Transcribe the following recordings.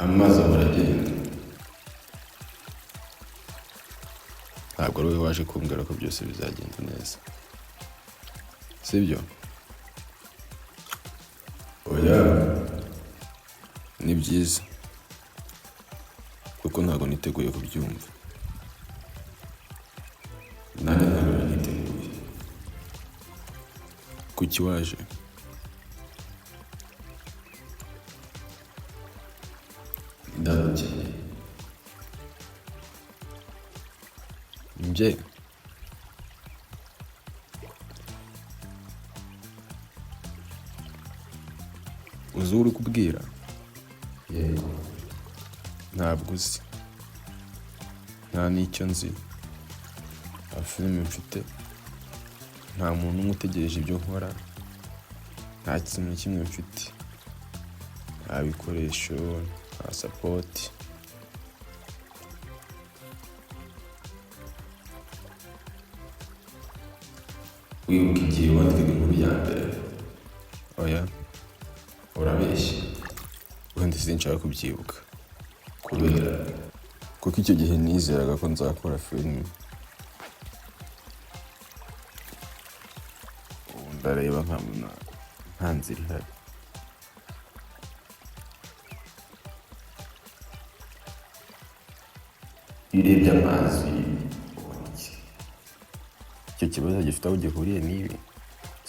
Amazi ahora agenda. Ntabwo ari wowe waje kumbwira ko byose bizagenda neza, sibyo? Oya, ni byiza kuko ntabwo niteguye kubyumva. Nanjye ntabwo nari niteguye. Kuki waje? Ndagukeneye. Njye uzi uwo uri kubwira? Yego. Ntabwo uzi, nta n'icyo nzi, nta filime mfite, nta muntu umwe utegereje ibyo nkora, nta kintu na kimwe mfite, nta bikoresho, nta support. Wibuka igihe wandikaga inkuru ya mbere? Oya. Urabeshya. Wenda sinshaka kubyibuka. Kubera? Kuko icyo gihe nizeraga ko nzakora filime. Ubu ndareba nkabona nta nzira ihari. Iyo urebye amazi ubona iki? Icyo kibazo gifite aho gihuriye n'ibi?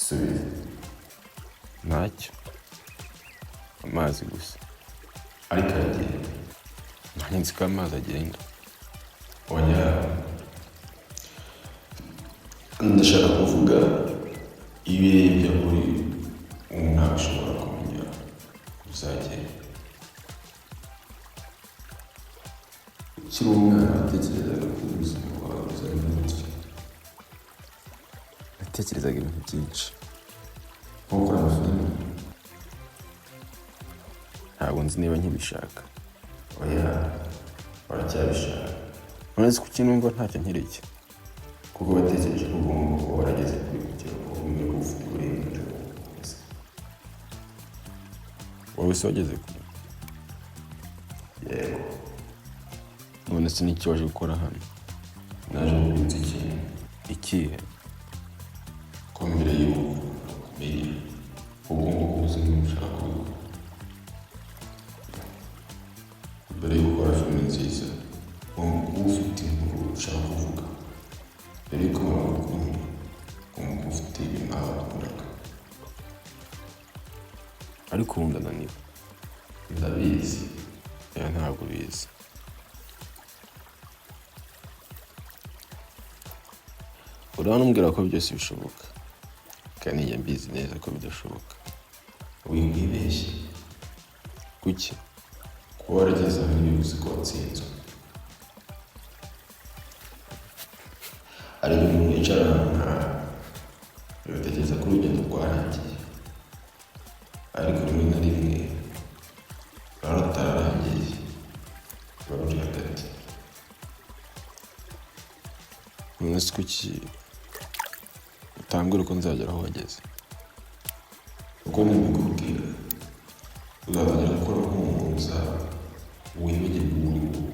Subiza. Ntacyo, amazi gusa. Ariko aragenda. Nanjye nzi ko amazi agenda. Oya, ndashaka kuvuga, iyo urebye aho uri ubu ntabwo ushobora kumenya uzagera. Ukiri umwana watekerezaga ko ubuzima bwawe buzamera gutya? Natekerezaga ibintu byinshi. Nko gukora amafilime? Ntabwo nzi niba nkibishaka. Oya, uracyabishaka. None se kuki numva ntacyo nkiricyo? Kuko watekereje ko ugomba kuba warageze kuri kugira ngo umenye ko ufite uburenganzira bwo gukomeza. Wowe se wageze kure? Yego. None se n'icyo waje gukora hano? Naje kukwibutsa ikintu. Ikihe? Ko mbere y'uko kumenya ugomba kuba uzi niba ushaka kubikora. Mbere yo gukora filime nziza ugomba kuba ufite inkuru ushaka kuvuga. Mbere y'uko abantu bagukunda ugomba kuba ufite ibintu nawe wakundaga. Ariko ubu ndananiwe. Ndabizi. Oya, ntabwo ubizi. Urabona umbwira ko byose bishoboka, kandi njye mbizi neza ko bidashoboka. Wibeshye. Kuki? Kuba warageze aho ntibivuze ko watsinzwe. Hari igihe umuntu yicara ahantu nkaha agatekereza ko urugendo rwarangiye, ariko rimwe na rimwe ruba rutararangiye, ruba ruri hagati. None se kuki utambwira uko nzagera aho wageze? Uko nibikubwira uzatangira gukora nk'umuntu uzaba wibagirwa uwo uri wowe.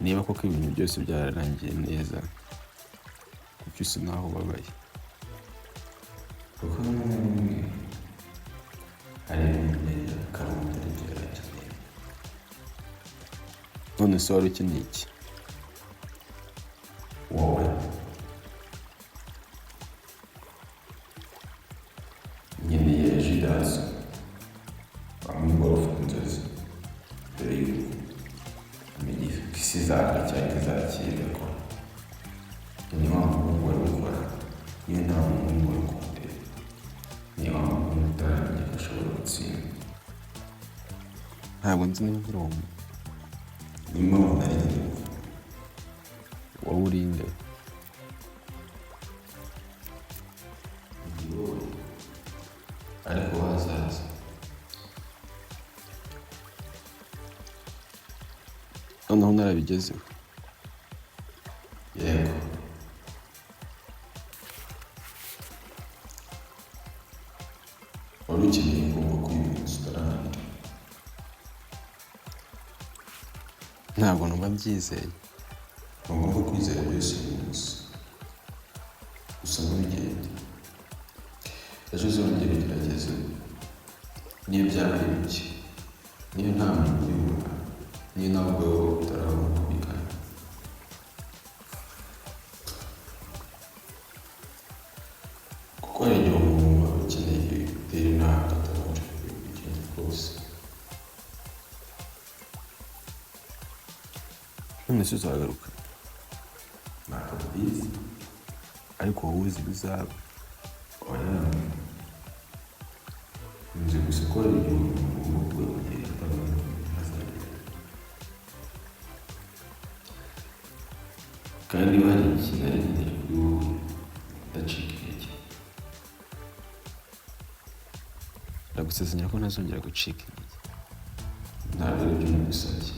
Niba koko ibintu byose byararangiye neza, kuki usa naho ubabaye? Kuko rimwe na rimwe hari ibintu umenya ukabona atari byo yari akeneye. None se wari ukeneye iki? Wowe. Nkeneye Jidaso, bamwe wari ufite inzozi mbere y'uko amenya ko isi izaka cyangwa izakira igakora. Ni wa muhungu wari gukora niyo nta muhungu wari kumureba. Ni wa muhungu utaramenya ko ashobora gutsinda. Ntabwo nzi niba nkiri uwo muntu. Niyo mpamvu nari nkeneye kuvuga. Wowe uri nde? Ni wowe ariko wazaza. Noneho narabigezeho? Yego. Wari ukeneye kumva ko uyu munsi utarangira. Ntabwo numva mbyizeye. Ntugomba kwizera byose uyu munsi. Gusa ntugende. Ejo uzongera ugerageze. Niyo byaba ari bike, niyo nta muntu ubibona, niyo nawe ubwawe utarabona uko bingana. Kuko hari igihe umuntu aba akeneye gutera intambwe atabanje kureba urugendo rwose. None se uzagaruka? Ntabwo mbizi. Ariko wowe uzi ibizaba. Oya, nzi gusa ko hari igihe umuntu agomba kugenda atabona azagera. Kandi niba hari ikintu nari nkeneye kuri wowe, ndacika intege. Ndagusezeranya ko ntazongera gucika intege. Ntabwo ari byo nagusabye.